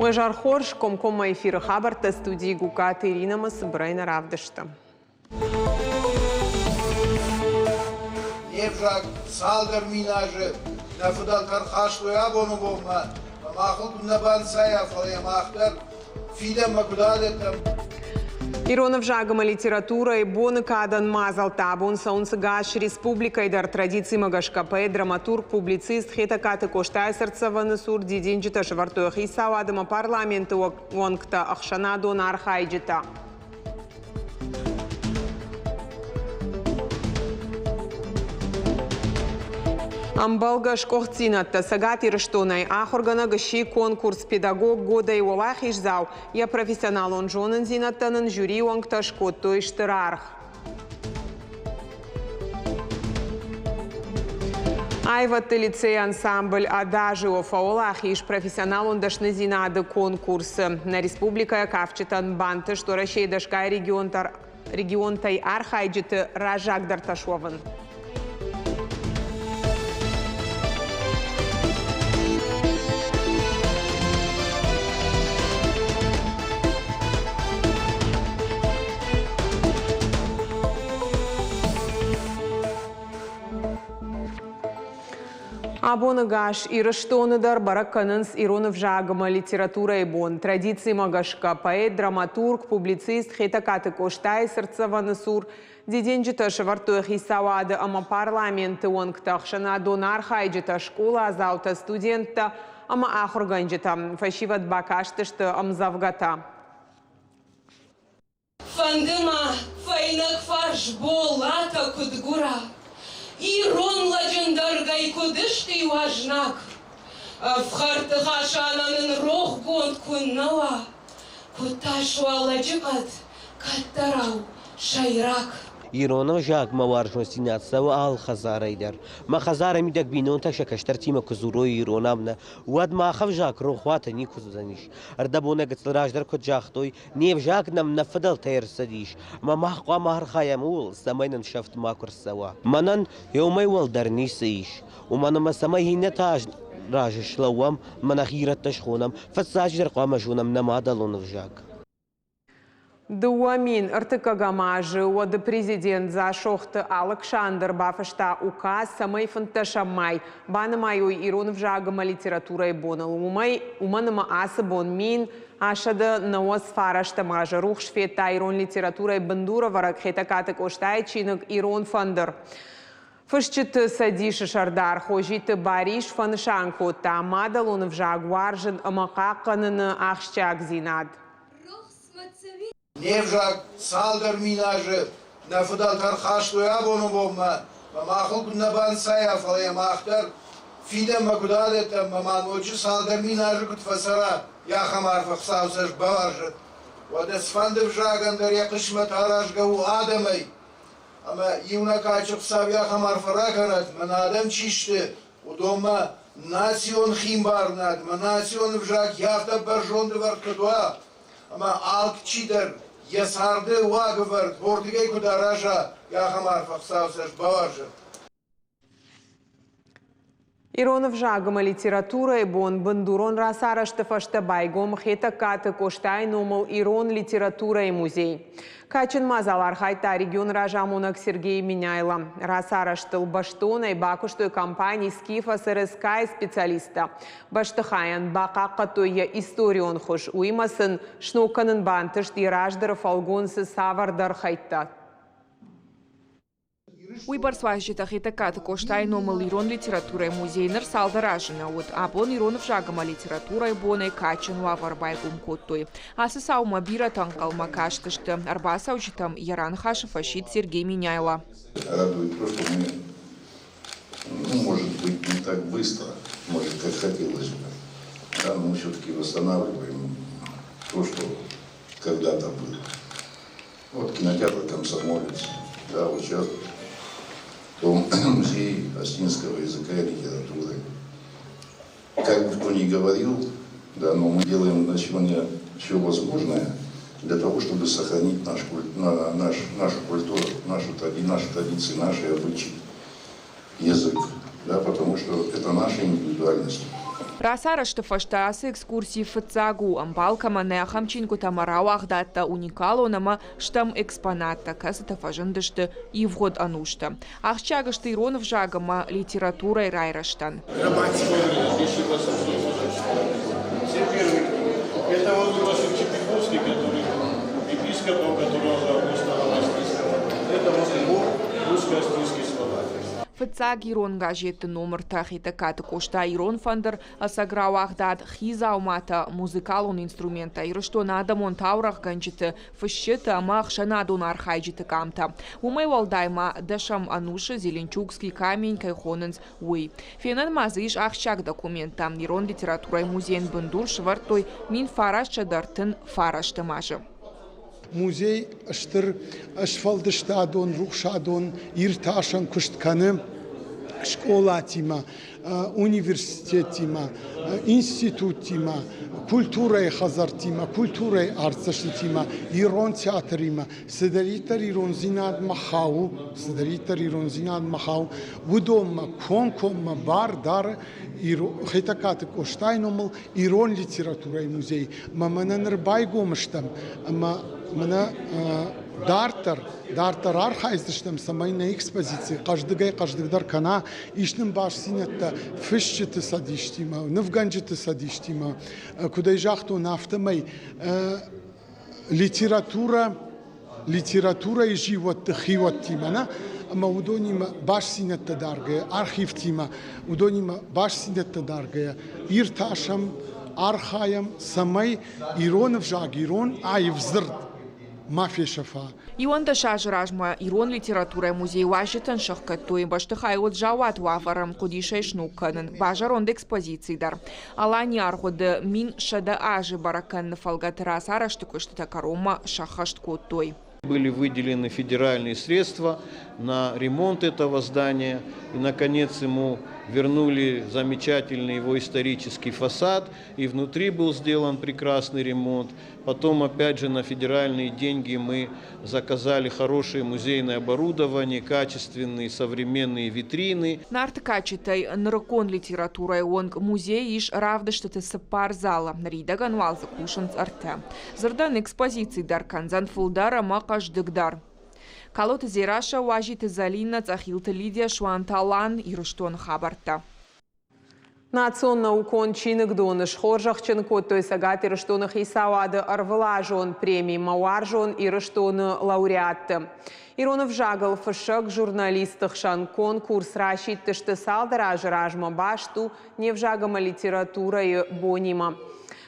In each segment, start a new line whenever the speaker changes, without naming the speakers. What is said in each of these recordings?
Уӕ зӕр хорз, комкоммӕ эфиры хабӕрттӕ студийы Гугкаты Иринӕмӕ цыбырӕй нӕ равдысты.
Не взаг цалдӕр мин азы нӕ фыдӕлтӕ ӕрхастой абоны бонмӕ, ӕмӕ махыл куыд нӕ банцайа, фӕлӕ йӕ мах дӕр фидӕнмӕ куыд адӕттӕм.
Ирон ӕвзаг ӕмӕ литературӕйы боны кадӕн мадзӕлттӕ абон цӕуынц ӕгас республикӕйы дӕр. Традицимӕ гӕсгӕ поэт, драматург, публицист Хетӕгкаты Къостайы цыртдзӕвӕны цур дидинджытӕ сӕвӕрдтой хицауад ӕмӕ парламенты уӕнгтӕ, ӕхсӕнадон архайджытӕ. Ӕмбӕлгӕ сгуыхтдзинӕдтӕ Цӕгат Ирыстонӕй ахуыргӕнӕг сси конкурс «Педагог года-йы уӕлахиздзау». Йӕ профессионалон зонындзинӕдтӕн ын жюрийы уӕнгтӕ скодтой стыр аргъ. Аивӕдты лицейы ансамбль «Адажио» фӕуӕлахиз профессионалон дӕсныдзинады конкурсы. Нӕ республикӕйы кафджытӕн бантыст Уӕрӕсейы дӕсгай регионтӕй архайджыты раззагдӕртӕ суӕвын. Абон ӕгас Ирыстоны дӕр бӕрӕг кӕнынц ирон ӕвзаг ӕмӕ литературӕйы бон. Традицимӕ гӕсгӕ поэт, драматург, публицист Хетӕгкаты Къостайы цыртдзӕвӕны цур Дидинджытӕ сӕвӕрдтой хицауады ӕмӕ парламенты уӕнгтӕ, ӕхсӕнадон архайджытӕ, скъоладзаутӕ, студенттӕ ӕмӕ ахуыргӕнджытӕ. Фӕсивӕд бакастысты ӕмдзӕвгӕтӕ.
Фӕнды мӕ фӕйнӕгфарс Болатӕ куыд гуыра, Ирон лӕджы ндӕргӕй куыд ысхъиуа знаг. Ӕфхӕрдты Хасанӕн ын рохгонд куы нӕ уа, Куыд тас уа лӕджыхъӕд кӕддӕрау сӕйраг.
Ирон ӕвзагмӕ уарзондзинад цӕуы алы хӕдзарӕй дӕр. Мӕ хӕдзары мидӕг бинонтӕ сӕ кӕстӕртимӕ куы дзурой иронау нӕ, уӕд мах ӕвзаг рохуаты никуы уыдзӕнис. Ӕрдӕбоны гыццыл раздӕр куыд загътой, не взаг нӕм нӕ фыдӕлтӕй ӕрцыдис, ӕмӕ мах хъуамӕ архайӕм ууыл, цӕмӕй нын сӕфт макуы рцӕуа. Мӕнӕн уымӕй уӕлдӕр ницы ис, уымӕн ӕмӕ цӕмӕй иннӕтӕ разы слӕууӕм ӕмӕ нӕхи ирӕттӕ схонӕм, фыццаджыдӕр хъуамӕ зонӕм нӕ мадӕлон ӕвзаг.
2030 азы уӕды президент Дзасохты Алыксандр бафыста указ, цӕмӕй 15 май банымайой ирон ӕвзаг ӕмӕ литературӕйы боныл. Уымӕй, уымӕн ӕмӕ ацы бон 1099 азы рухс федта ирон литературӕйы бындурӕвӕрӕг Хетӕгкаты Къостайы чиныг «Ирон фӕндыр». Фысджыты цӕдисы сӕрдар Хозиты Барис фӕнысан кодта мадӕлон ӕвзаг уарзын ӕмӕ хъахъхъӕныны ахсджиагдзинад.
Не взаг цалдӕр мин азы нӕ фыдӕлтӕ ӕрхастой абоны бонмӕ, ӕмӕ махыл куыд нӕ банцайа, фӕлӕ йӕ мах дӕр фидӕнмӕ куыд адӕттӕм ӕмӕ ма ноджы цалдӕр мин азы куыд фӕцӕра, ахӕм арфӕ Хуыцау цӕст бауарзӕд. Уӕдӕ цыфӕнды взагӕн дӕр йӕ хъысмӕт аразгӕ у адӕмӕй. Ӕмӕ иунӕг аджы Хуыцау ахӕм арфӕ ракӕнӕд, мӕнӕ адӕм чи сты, уыдонмӕ национ химбарынад ӕмӕ национ ӕвзаг афтӕ бӕрзонд ӕвӕрд куыд уа, ӕмӕ алчидӕр йӕ царды уагӕвӕрд уырдыгӕй куыд араза, ахӕм арфӕ Хуыцау цӕст бауарзӕд.
Ирон ӕвзаг ӕмӕ литературӕйы бон бындурон рацарӕзты фӕстӕ байгом Хетӕгкаты Къостайы номыл ирон литературӕйы музей. Кадджын мадзал архайдта регионы разамонӕг Сергей Меняйло. Рацарӕзтыл бӕстонӕй бакуыстой компани «Скиф СРСК-йы специалисттӕ. Бӕстыхайӕн бахъахъхъӕдтой йӕ историон хуыз, уыимӕ сын сног кӕнын бантыст йӕ раздӕры фӕлгонцы цавӕрдӕр хӕйттӕ.
Уыйбӕрц уазджытӕ Хетӕгкаты Къостайы номыл ирон литературӕйы музей ныр цалдӕр азы нӕ уыд. Абон ирон ӕвзаг ӕмӕ литературӕйы бонӕй кадджын уавӕр байгом кодтой. Ацы цаумӕ бирӕтӕ ӕнхъӕлмӕ кастысты. Ӕрбацӕуджытӕм йӕ раныхасы фӕсидт Сергей Меняйло.
Радует то, что мы, ну, может быть, не так быстро, может, как хотелось бы, да, но мы все-таки восстанавливаем то, что когда-то было. Вот кинотеатр «Комсомолец», да, вот сейчас дом музей осетинского языка и литературы. Как бы кто ни говорил, да, но мы делаем на сегодня все возможное для того, чтобы сохранить наш, наш, нашу культуру, нашу, наши традиции, наши обычаи, язык, да, потому что это наша индивидуальность.
Рацарӕзты фӕстӕ ацы экскурси фыццаг у, ӕмбал кӕмӕн нӕй, ахӕм чингуытӕ ӕмӕ рауагъдадтӕ уникалон ӕмӕ стӕм экспонаттӕ, кӕцытӕ фӕзындысты ивгъуыд ӕнусты. Ахсджиаг сты ирон ӕвзаг ӕмӕ литературӕйы райрӕзтӕн.
Это вот Иосиф Чепиковский, который епископом, которого Это вот его русско-австрийский словарь.
Фыццаг ирон газетты номыртӕ Хетӕгкаты Къоста «Ирон фӕндыр», ӕцӕг рауагъдад «Хи дзауматӕ», музыкалон инструменттӕ, Ирыстоны адӕмон таурӕгъгӕнджыты, фысджыты ӕмӕ ӕхсӕнадон архайджыты къамтӕ. Уымӕй уӕлдай ма дӕсӕм ӕнусы Зеленчукский камень кӕй хонынц, уый. Фенӕн ма дзы ис ахсджиаг документтӕ. Ирон литературӕйы музейӕн бындур сӕвӕрдтой 1939 азы.
Музей стыр сфӕлдыстадон, рухсадон, иртасӕн куыст кӕны скъолатимӕ, университеттимӕ, институттимӕ, культурӕйы хӕдзӕрттимӕ, культурӕйы артдзӕстытимӕ, ирон театримӕ, цыдӕриддӕр ирондзинадмӕ хауы, цыдӕриддӕр ирондзинадмӕ хауы, уыдонмӕ комкоммӕ бар дары Хетӕгкаты Къостайы номыл ирон литературӕйы музей. Мӕ мӕнӕ ныр байгом стӕм ӕмӕ мӕнӕ дарддӕр дарддӕр архайдзыстӕм, цӕмӕй нӕ экспозици хъӕздыгӕй-хъӕздыгдӕр кӕна, ис нын бастдзинӕдтӕ фысджыты цӕдистимӕ, нывгӕнджыты цӕдистимӕ. Куыд ӕй загътон, афтӕмӕй литературӕ литературӕйы зиууӕтты хиуӕттимӕ нӕ, ӕмӕ уыдонимӕ бастдзинӕдтӕ даргӕйӕ, архивтимӕ, уыдонимӕ бастдзинӕдтӕ даргӕйӕ иртасӕм, архайӕм, цӕмӕй ирон ӕвзаг, ирон аив дзырд ма фесӕфа.
11 азы размӕ ирон литературӕйы музейы уазджытӕн сӕхгӕдтой, бӕстыхай уыд заууат уавӕры, хъуыдис ӕй сног кӕнын, базӕронд экспозици дӕр. Аланийы аргъуыды 1100 азы бӕрӕг кӕныны фӕлгӕты рацарӕзты куыстытӕ кӕронмӕ сӕххӕст кодтой.
Были выделены федеральные средства на ремонт этого здания. И, наконец, ему вернули замечательный его исторический фасад. И внутри был сделан прекрасный ремонт. Потом, опять же, на федеральные деньги мы заказали хорошее музейное оборудование, качественные современные витрины.
Нарты кадджытӕй нырыккон литературӕйы онг музейы ис равдыстыты цыппар залы. Ныридӕгӕн уал дзы кусынц ӕртӕ. Дзырдӕн экспозици дӕр кӕндзӕн фылдӕр ӕмӕ хъӕздыгдӕр. Калоты Дзерассӕ, Уазиты Зӕлинӕ, Цъӕхилты Лидия, Суанты Алан, Ирыстоны хабӕрттӕ.
Национ наукон чиныгдоны схорзӕхджын кодтой Цӕгат Ирыстоны хицауады ӕрвылазон преми «Мӕ уарзон Ирыстоны» лауреатты. Ирон ӕвзагыл фыссӕг журналистты хсӕн конкурс расидтысты цалдӕр азы размӕ, баст у не взаг ӕмӕ литературӕйы бонимӕ.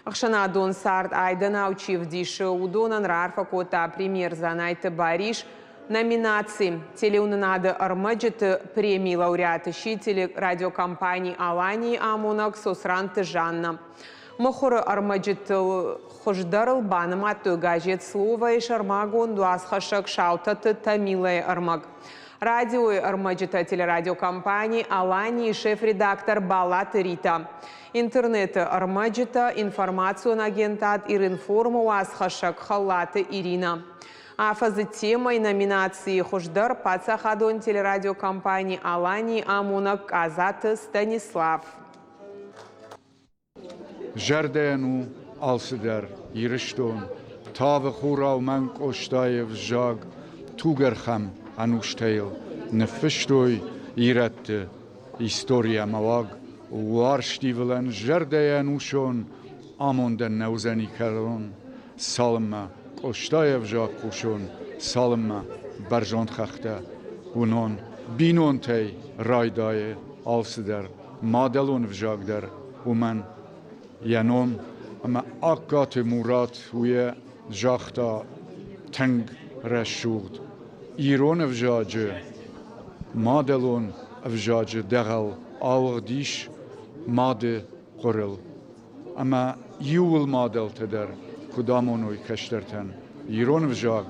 Ӕхсӕнадон цард айдӕнау чи вдисы, уыдонӕн раарфӕ кодта премьер Дзанайты Барис. Номинаци «Телеуынынады ӕрмӕджыты» премийы лауреат сси телерадиокомпани «Аланийы» амонӕг Сосранты Жанна. Мыхуыры ӕрмӕджытыл хуыздӕрыл банымадтой газет «Слово»-йы сӕрмагонд уацхӕссӕг Саутӕты Тамилӕйы ӕрмӕг. Радиойы ӕрмӕджытӕ телерадиокомпани «Аланийы» шеф-редактор Балаты Рита. Интернеты ӕрмӕджытӕ информацион агентад «Иринформ»-ы уацхӕссӕг Хӕллаты Ирина. Афӕдзы темӕйы номинацийы хуыздӕр паддзахадон телерадиокомпани «Алани» амонӕг Къадзаты Станислав.
Зӕрдӕйӕн у алцыдӕр Ирыстон, тавы хурау мӕн Къостайы взаг, тугӕрхӕм ӕнустӕ йыл ныффыстой ирӕтты истори ӕмӕ уаг. Уарзт ивылӕн зӕрдӕйӕ ӕнусон амондӕн нӕ уыдзӕни кӕрон. Цалынмӕ Къостайы ӕвзаг хъусон, цалынмӕ бӕрзонд хӕхтӕ уынон, бинонтӕй райдайы алцыдӕр, мадӕлон ӕвзаг дӕр уымӕн йӕ ном. Ӕмӕ Аккаты Мурат уый загъта тынг рӕсугъд. Ирон ӕвзаджы, мадӕлон ӕвзаджы дӕгъӕл ауыгъд ис мады хъуырыл. Ӕмӕ иууыл мадӕлтӕ дӕр куыд амоной кӕстӕртӕн ирон ӕвзаг.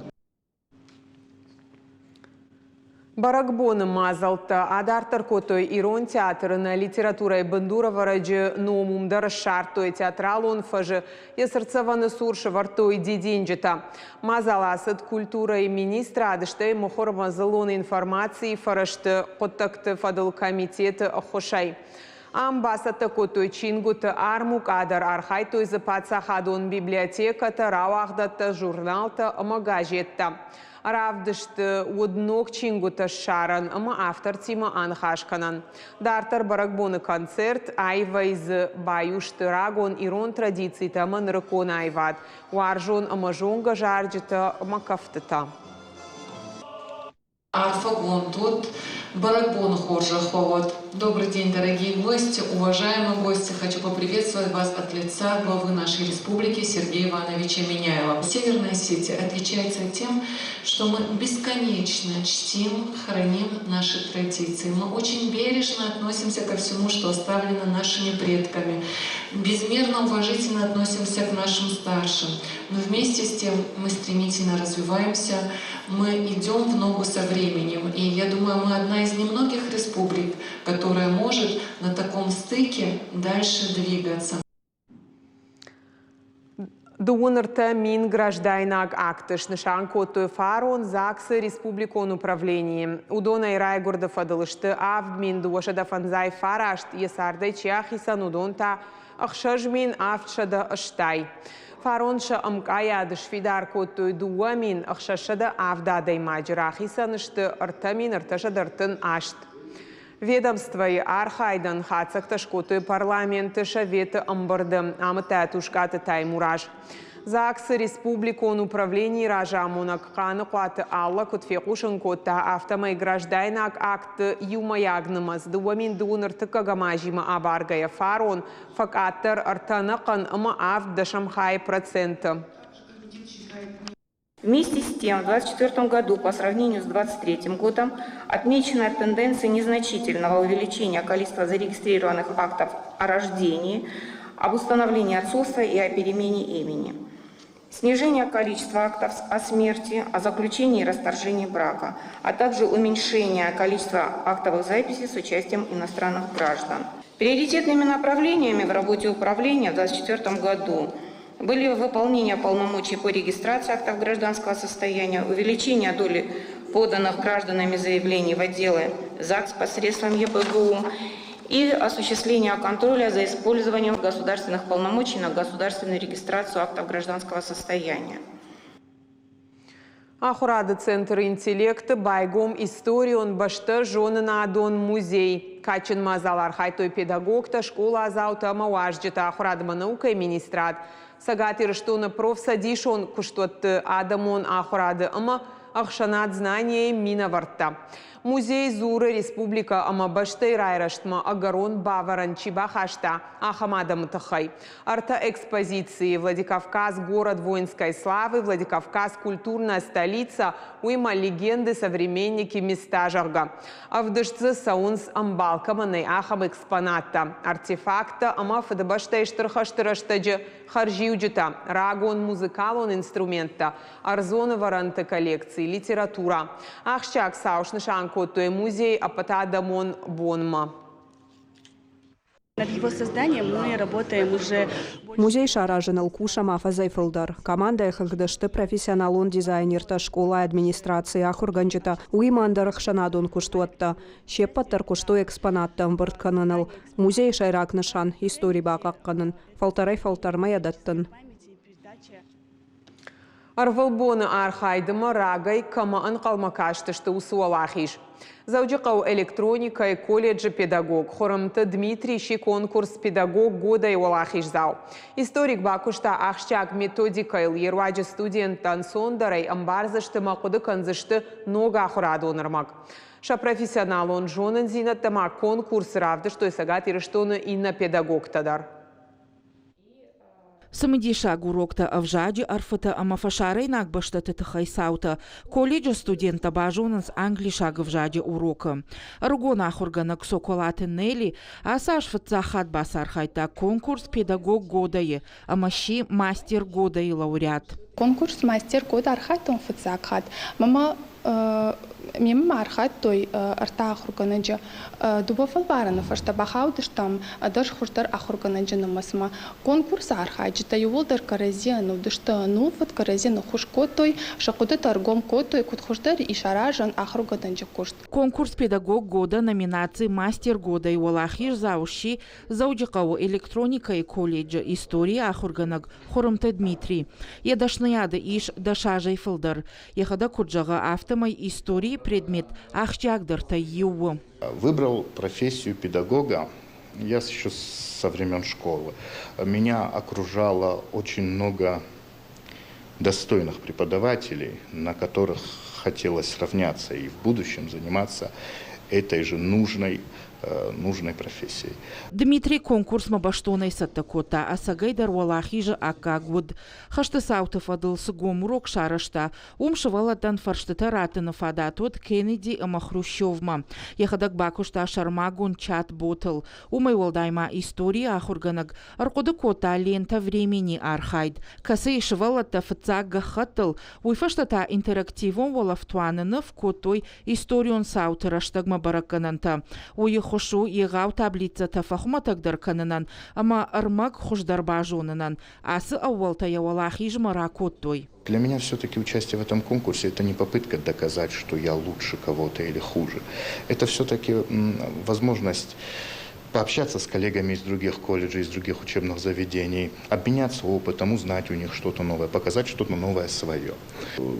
Бӕрӕгбоны мадзӕлттӕ адарддӕр кодтой Ирон театры нӕ литературӕйы бындурӕвӕрӕджы ном уым дӕр ссардтой театралон фӕзы йӕ цыртдзӕвӕны цур сӕвӕрдтой дидинджытӕ. Мадзал ацыд культурӕйы министрад, стӕй мыхуыр ӕмӕ дзыллон информацийы фӕрӕзты хъуыддӕгты фӕдыл комитеты ӕххуысӕй. Ам бацӕттӕ кодтой чингуыты армукъа дӕр, архайдтой дзы паддзахадон библиотекӕтӕ, рауагъдӕттӕ, журналтӕ ӕмӕ газеттӕ. Равдысты уыд ног чингуытӕ ссарӕн ӕмӕ автортимӕ аныхас кӕнӕн. Дарддӕр бӕрӕгбоны концерт, аивӕй дзы баиу сты рагон ирон традицитӕ ӕмӕ нырыккон аивад, уарзон ӕмӕ зонгӕ зарджытӕ ӕмӕ кӕфтытӕ.
Арфӕгонд уыд, бӕрӕгбоны хорзӕх уӕд! Добрый день, дорогие гости, уважаемые гости! Хочу поприветствовать вас от лица главы нашей республики Сергея Ивановича Меняйло. Северная Осетия отличается тем, что мы бесконечно чтим, храним наши традиции. Мы очень бережно относимся ко всему, что оставлено нашими предками. Безмерно уважительно относимся к нашим старшим. Но вместе с тем мы стремительно развиваемся, мы идем в ногу со временем. И я думаю, мы одна из немногих республик, которая может на таком стыке дальше двигаться.
Дыууын ӕртӕ мин граждайнаг акты снысан кодтой фарон ЗАГС-ы республикон управленийы. Уыдонӕй райгуырды фӕдыл сты 7259, йӕ цардӕй чи ахицӕн, уыдон та 6780. Фарон сӕ ӕмкъайад сфидар кодтой 2607 адӕймаджы, рахицӕн сты 3338. Ведомствойы архайдӕн хатдзӕгтӕ скодтой парламенты советы ӕмбырды, амыдта Тускъаты Таймураз. ЗАГС-ы республикон управленийы разамонӕг Хъаныхъуаты Алла куыд фехъусын кодта, афтӕмӕй граждайнаг актты иумӕйаг нымӕц 2023 азимӕ абаргӕйӕ фарон фӕкъаддӕр ӕртӕ ӕнӕхъӕн ӕмӕ авд дӕсӕм хайы проценты.
Вместе с тем, в 2024 году по сравнению с 2023 годом отмечена тенденция незначительного увеличения количества зарегистрированных актов о рождении, об установлении отцовства и о перемене имени. Снижение количества актов о смерти, о заключении и расторжении брака, а также уменьшение количества актовых записей с участием иностранных граждан. Приоритетными направлениями в работе управления в 2024 году были выполнение полномочий по регистрации актов гражданского состояния, увеличение доли поданных гражданами заявлений в отделы ЗАГС посредством ЕПГУ и осуществление контроля за использованием государственных полномочий на государственную регистрацию актов гражданского состояния.
Ахуырады центр «Интеллект» байгом историон бӕстӕзонынадон музей. Кадджын мадзалы архайдтой педагогтӕ, скъоладзаутӕ ӕмӕ уазджытӕ, ахуырад ӕмӕ наукӕйы министрад, Цӕгат Ирыстоны профцӕдисон куыстуӕтты адӕмон ахуырады ӕмӕ ӕхсӕнад «Знание»-йы минӕвӕрттӕ. Музей дзуры республикӕ ӕмӕ бӕстӕйы райрӕзтмӕ ӕгӕрон бавӕрӕн чи бахаста, ахӕм адӕмы тыххӕй. Ӕртӕ экспозицийы «Владикавказ. Город воинской славы», «Владикавказ. Культурная столица», уыимӕ «Легенды, современники, места», зӕгъгӕ. Ӕвдыст дзы цӕуынц ӕмбал кӕмӕн нӕй, ахӕм экспонаттӕ, артефакттӕ ӕмӕ Фыдыбӕстӕйы Стыр хӕсты рӕстӕджы хӕрзиуджытӕ, рагон музыкалон инструменттӕ, ӕрдзон ӕвӕрӕнты коллекци, литературӕ. Ахсджиаг цау снысан кодтой музейы ӕппӕтадӕмон бонмӕ.
Над его созданием мы работаем уже
Музей саразыныл кусӕм афӕдзӕй фылдӕр. Командӕйы хыгъды сты профессионалон дизайнертӕ, скъолайы администрацийы ахуыргӕнджытӕ, уыимӕ ӕндӕр ӕхсӕнадон куыстуӕттӕ. Се ппӕт дӕр куыстой экспонаттӕ ӕмбырд кӕныныл. Музейы сӕйраг нысан – истори бахъахъхъӕнын, фӕлтӕрӕй-фӕлтӕрмӕ йӕ дӕттын.
Ӕрвылбоны архайдмӕ рагӕй кӕмӕ ӕнхъӕлмӕ кастысты, уыцы уӕлахиз. Дзӕуджыхъӕуы электроникӕйы колледжы педагог Хуырымты Дмитрий сси конкурс «Педагог года-йы уӕлахиздзау. Историк бакуыста ахсджиаг методикӕйыл, йе руаджы студенттӕ ӕнцондӕрӕй ӕмбардзысты ӕмӕ хъуыды кӕндзысты ног ахуырадон ӕрмӕг. Сӕ профессионалон зонындзинӕдтӕ ма конкурсы равдыстой Цӕгат Ирыстоны иннӕ педагогтӕ дӕр.
Цымыдисаг уроктӕ ӕвзаджы ӕрфытӕ ӕмӕ фӕсарӕйнаг бӕстӕты тыххӕй цаутӕ колледжы студенттӕ базонынц англисаг ӕвзаджы урокы. Ӕрыгон ахуыргӕнӕг Соколаты Нелли ацы аз фыццаг хатт бацархайдта конкурс «Педагог года-йы ӕмӕ сси «Мастер года-йы лауреат.
Конкурс «Мастер года» архайдтон фыццаг хатт. Мӕ Мемӕ ма архайдтой ӕртӕ ахуыргӕнӕджы. Дыууӕ фӕлварӕны фӕстӕ бахаудыстӕм ӕдӕр хуыздӕр ахуыргӕнӕджы нымӕцмӕ. Конкурсы архайджытӕ иууылдӕр кӕрӕдзийӕн уыдысты ӕнувыд, кӕрӕдзийӕн ӕххуыс кодтой, сӕ хъуыдытӕ ӕргом кодтой, куыд хуыздӕр ис аразӕн ахуыргӕнӕджы куыст.
Конкурс «Педагог года» номинаци «Мастер года»-йы уӕлахиздзау сси Дзӕуджыхъӕуы электроникӕйы колледжы историйы ахуыргӕнӕг Хуырымты Дмитрий. Йӕ дӕсныйады ис 10 азӕй фылдӕр. Йӕхӕдӕг куыд зӕгъы, афтӕмӕй историйы предмет ахсджиагдӕртӕй иу у.
Выбрал профессию педагога я еще со времен школы. Меня окружало очень много достойных преподавателей, на которых хотелось равняться и в будущем заниматься этой же нужной нужной профессией.
Дмитрий конкурсмӕ бӕстонӕй цӕттӕ кодта, ӕцӕгӕйдӕр уӕлахизы аккаг уыд. Хӕсты цауты фӕдыл цы гом урок сарӕзта, уым сывӕллӕттӕн фӕрстытӕ раттыны фадат уыд Кеннеди ӕмӕ Хрущевмӕ. Йӕхӕдӕг бакуыста сӕрмагонд чат-ботыл. Уымӕй уӕлдай ма историйы ахуыргӕнӕг ӕрхъуыды кодта лентӕ времени архайд, кӕцыйы сывӕллӕттӕ фыццаг гӕххӕттыл, уый фӕстӕ та интерактивон уӕлӕфтуаны ныв кодтой историон цауты рӕстӕгмӕ бӕрӕггӕнӕнтӕ. Уый ӕххуыс у егъау таблицӕтӕ фӕхуымӕтӕгдӕр кӕнынӕн ӕмӕ ӕрмӕг хуыздӕр базонынӕн. Ацы ӕууӕлтӕ йӕ уӕлахизмӕ ракодтой.
Для меня все-таки участие в этом конкурсе – это не попытка доказать, что я лучше кого-то или хуже. Это все-таки возможность пообщаться с коллегами из других колледжей, из других учебных заведений, обменяться опытом, узнать у них что-то новое, показать что-то новое свое.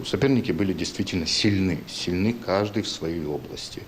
Соперники были действительно сильны, сильны каждый в своей области.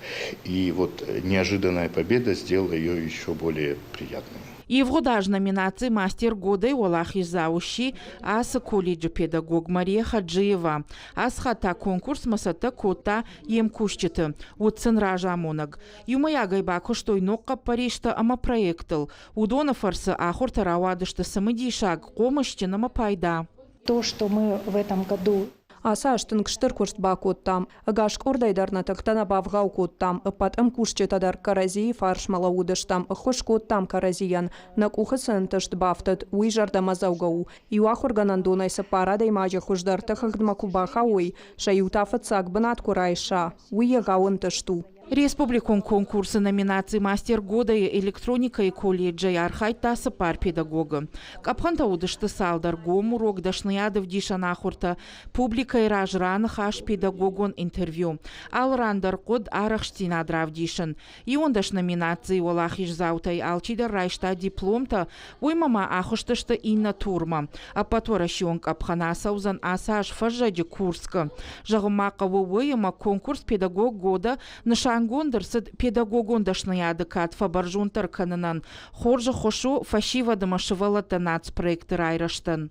И вот неожиданная победа сделала ее еще более приятной.
Ивгъуыд аз номинаци «Мастер года»-йы уӕлахиздзау сси ацы колледжы педагог Мария Хаджиева. Ацы хатт та конкурсмӕ цӕттӕ кодта йе мкусджыты, уыд сын разамонӕг. Иумӕйагӕй бакуыстой ног хъӕппӕристӕ ӕмӕ проекттыл. Уыдоны фӕрцы ахуыртӕ рауадысты цымыдисаг, хъомысджын ӕмӕ пайда.
То, что мы в этом году
Ацы аз тынг стыр куыст бакодтам. Ӕгас къордӕй дӕр нӕ тыхтӕ нӕ бавгъау кодтам, ӕппӕт ӕмкусджытӕ дӕр кӕрӕдзийы фарсмӕ лӕууыдыстӕм, ӕххуыс кодтам кӕрӕдзийӕн. Нӕ къухы цы ӕнтыст бафтыд, уый зӕрдӕмӕдзӕугӕ у. Иу ахуыргӕнӕндонӕй цыппар адӕймаджы хуыздӕрты хыгъдмӕ куы бахауой, сӕ иу та фыццаг бынат куы райса, уый егъау ӕнтыст у.
Республикон конкурсы номинаци «Мастер года»-йы электроникӕйы колледжӕй архайдта цыппар педагогы. Къӕпхӕнтӕ уыдысты цалдӕр гом урок, дӕсныйады ӕвдисӕн ахуыртӕ, публикӕйы раз раныхас, педагогон интервью. Алы ран дӕр хъуыд арӕхстдзинад равдисын. 11 номинацийы уӕлахиздзаутӕй алчидӕр райста дипломтӕ, уыимӕ ма ахызтысты иннӕ турмӕ. Ӕппӕтуӕрӕсеон къӕпхӕн ацӕудзӕн ацы аз фӕззӕджы Курскы. Зӕгъын ма хъӕуы уый, ӕмӕ конкурс «Педагог года» нысангонд ӕрцыд педагогон дӕсныйады кад фӕбӕрзонддӕр кӕнынӕн. Хорз ӕххуыс у фӕсивӕд ӕмӕ сывӕллӕтты нацпроекты райрӕзтӕн.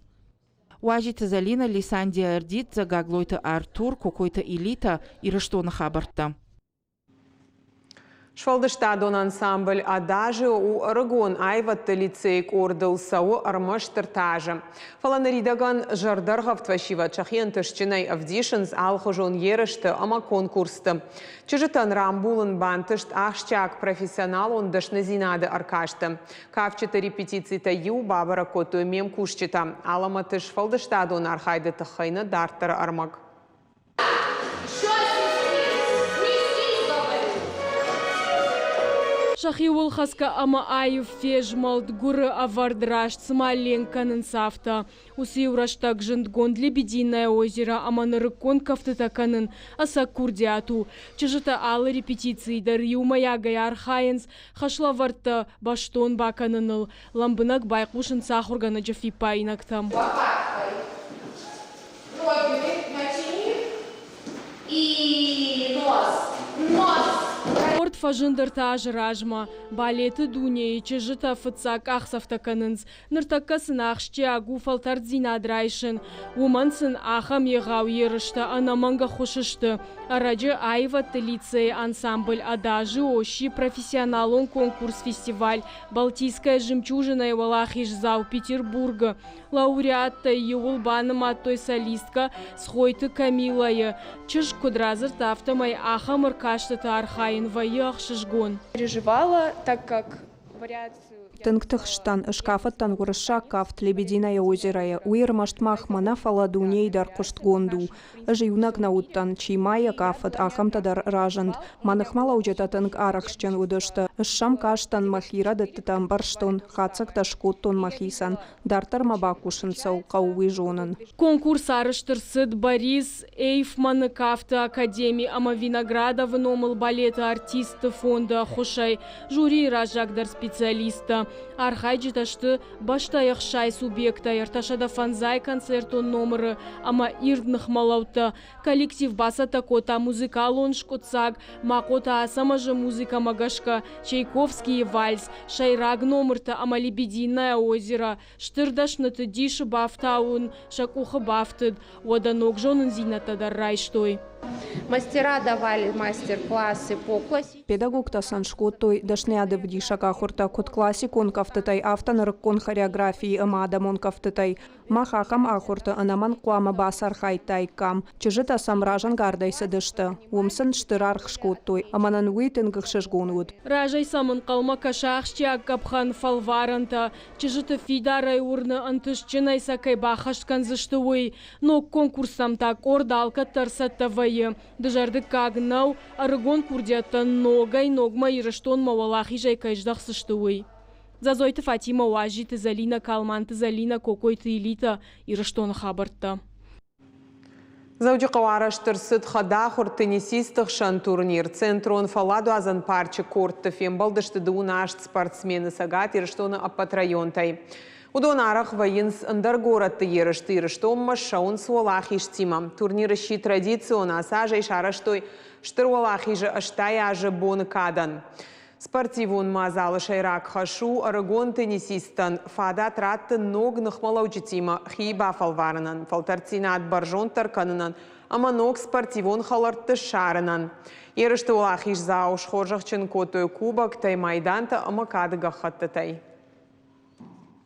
Уазиты Зӕлинӕ, Лисандия Эрдидзе, Гаглойты Артур, Кокойты Илита, Ирыстоны хабӕрттӕ.
Сфӕлдыстадон ансамбль «Адажио» у ӕрыгон аивӕдты лицейы къордыл цӕуы ӕрмӕст ӕртӕ азы. Фӕлӕ ныридӕгӕн зӕрдӕргъӕвд фӕсивӕд сӕхи ӕнтыстджынӕй ӕвдисынц алыхуызон ерысты ӕмӕ конкурсты. Чызджытӕн рамбулын бантыст ахсджиаг профессионалон дӕсныдзинады ӕркасты. Кафджыты репетицитӕ иу бабӕрӕг кодтой ме мкусджытӕ. Алӕмӕты сфӕлдыстадон архайды тыххӕй нӕ дарддӕры ӕрмӕг.
Сӕхиуыл хӕцгӕ ӕмӕ аив фезмӕлд гуыры ӕвӕрд раст цыма ленк кӕнынц, афтӕ. Уыцы-иу рӕстӕг зындгонд Лебединое озеро ӕмӕ нырыккон кӕфтытӕ кӕнын ӕцӕг курдиат у. Чызджытӕ алы репетицийы дӕр иумӕйагӕй архайынц хӕслӕвӕрдтӕ бӕстон бакӕныныл, лӕмбынӕг байхъусынц ахуыргӕнӕджы фиппаинӕгтӕм. Къорд фӕзынд ӕртӕ азы размӕ. Балеты дунейы чызджытӕ фыццаг къахдзӕфтӕ кӕнынц. Ныртӕккӕ сын ахсджиаг у фӕлтӕрддзинад райсын. Уымӕн сын ахӕм егъау ерыстӕ ӕнӕмӕнг ӕххуыс сты. Ӕрӕджы аивӕдты лицейы ансамбль «Адажио» сси профессионалон конкурс-фестиваль «Балтийская жемчужина»-йы уӕлахиздзау Петербургы. Лауреаттӕй иуыл банымадтой солисткӕ Цгъойты Камилӕйы. Чызг куыд радзырдта, афтӕмӕй ахӕм ӕркастыты архайын вӕййы ӕхсызгон.
Переживала, так как вариацию.
Тынг тыхстӕн, скафыдтӕн уырыссаг кафт Лебединое озеро-йы. Уый ӕрмӕст махмӕ нӕ, фӕлӕ дунейы дӕр хъуыстгонд у. Ӕз иунӕг нӕ уыдтӕн, чи ма йӕ кафыд, ахӕмтӕ дӕр разынд. Мӕ ныхмӕлӕуджытӕ тынг арӕхстджын уыдысты. Ӕз сӕм кастӕн, мӕхи рӕдыдтытӕ ӕмбӕрстон, хатдзӕгтӕ скодтон мӕхицӕн. Дарддӕр мӕ бакусын цӕуыл хъӕуы, уый зонын.
Конкурс арӕзт ӕрцыд Борис Эйфманы кафты академи ӕмӕ Виноградовы номыл балеты артистты фонды ӕххуысӕй. Жюрийы раззагдӕр специалисттӕ. Архайджытӕ сты бӕстӕйы 60 субъектӕй 305 концертон номыры ӕмӕ ирд ныхмӕлӕудтӕ. Коллектив бацӕттӕ кодта музыкалон скъуыддзаг Махъоты Ацӕмӕзы музыкӕмӕ гӕсгӕ Чайковскийы вальс, сӕйраг номыртӕ ӕмӕ Лебединое озеро. Стыр дӕсныты дисы бафтауын сӕ къухы бафтыд, уӕдӕ ног зонындзинӕдтӕ дӕр райстой.
Мастера давали мастер-классы по классическому.
Педагогтӕ сын скодтой дӕсныйады ӕвдисӕг ахуыртӕ куыд классикон кӕфтытӕй, афтӕ нырыккон хореографийы ӕмӕ адӕмон кӕфтытӕй. Мах ахӕм ахуырты ӕнӕмӕнг хъуамӕ бацархайдтаиккам. Чызджытӕ сӕм разӕнгардӕй цыдысты. Уым сын стыр аргъ скодтой, ӕмӕ нын уый тынг ӕхсызгон уыд.
Разӕй сӕм ӕнхъӕлмӕ кӕсы ахсджиаг къӕпхӕн фӕлварӕнтӕ. Чызджыты фидарӕй уырны, ӕнтыстджынӕй сӕ кӕй баххӕст кӕндзысты, уый. Ног конкурстӕм та къорд алкӕддӕр цӕттӕ вӕййы. Дызӕрдыггаг нӕу, ӕрыгон курдиӕттӕ ногӕй-ногмӕ Ирыстонмӕ уӕлахизӕй кӕй здӕхдзысты, уый. Дзӕзойты Фатимӕ, Уазиты Зӕлинӕ, Калманты Зӕлинӕ, Кокойты Илитӕ, Ирыстоны хабӕрттӕ.
Дзӕуджыхъӕуы арӕзт ӕрцыд хӕдахуыр теннисистты хсӕн турнир. Центрон фӕлладуадзӕн парчы кортты фембӕлдысты дыууын аст спортсмены Цӕгат Ирыстоны ӕппӕт районтӕй. Уыдон арӕх вӕййынц ӕндӕр горӕтты ерысты Ирыстонмӕ ссӕуынц уӕлахизтимӕ. Турнир сси традицион, ацы аз ӕй сарӕзтой Стыр Уӕлахизы 80 азы боны кадӕн. Спортивон мадзалы сӕйраг хӕс у ӕрыгон теннисисттӕн фадат раттын ног ныхмӕлӕуджытимӕ хи бафӕлварынӕн, фӕлтӕрддзинад бӕрзонддӕр кӕнынӕн ӕмӕ ног спортивон хӕлӕртты ссарынӕн. Ерысты уӕлахиздзау схорзӕхджын кодтой кубоктӕй, майдантӕ ӕмӕ кады гӕххӕттытӕй.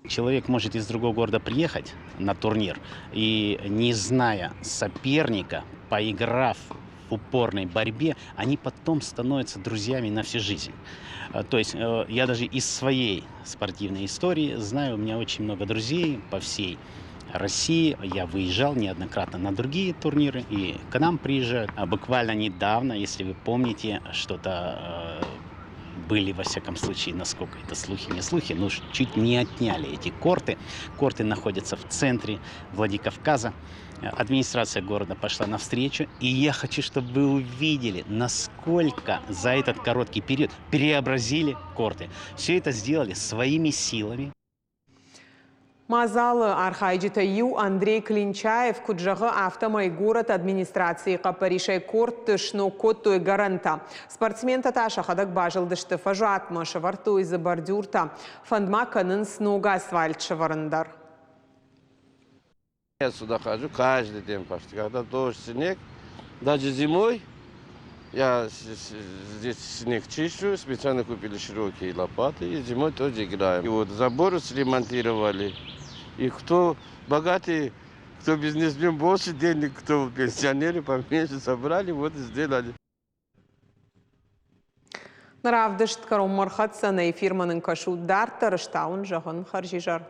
Человек может из другого города приехать на турнир и, не зная соперника, поиграв в упорной борьбе, они потом становятся друзьями на всю жизнь. То есть я даже из своей спортивной истории знаю, у меня очень много друзей по всей России. Я выезжал неоднократно на другие турниры и к нам приезжают. А буквально недавно, если вы помните, что-то были, во всяком случае, насколько это слухи, не слухи, но чуть не отняли эти корты. Корты находятся в центре Владикавказа. Администрация города пошла навстречу, и я хочу, чтобы вы увидели, насколько за этот короткий период преобразили корты. Все это сделали своими силами.
Мадзалы архайджытӕй иу Андрей Клинчаев куыд зӕгъы, афтӕмӕй горӕты администрацийы хъӕппӕрисӕй кортты сног кодтой гӕрӕнтӕ. Спортсментӕ та сӕхӕдӕг базылдысты фӕзуатмӕ, сӕвӕрдтой дзы бордюртӕ. Фӕнд ма кӕнынц ног асфальт сӕвӕрын дӕр.
Я сюда хожу каждый день почти, когда дождь, снег. Даже зимой я здесь снег чищу, специально купили широкие лопаты, и зимой тоже играем. И вот забор сремонтировали. И кто богатый, кто бизнесмен больше денег, кто пенсионеры поменьше собрали, вот и сделали.
Равдыст кӕронмӕ ӕрхӕццӕ нӕ эфирмӕ нын кӕсут дарддӕр, стауын зӕгъын хӕрзизӕр.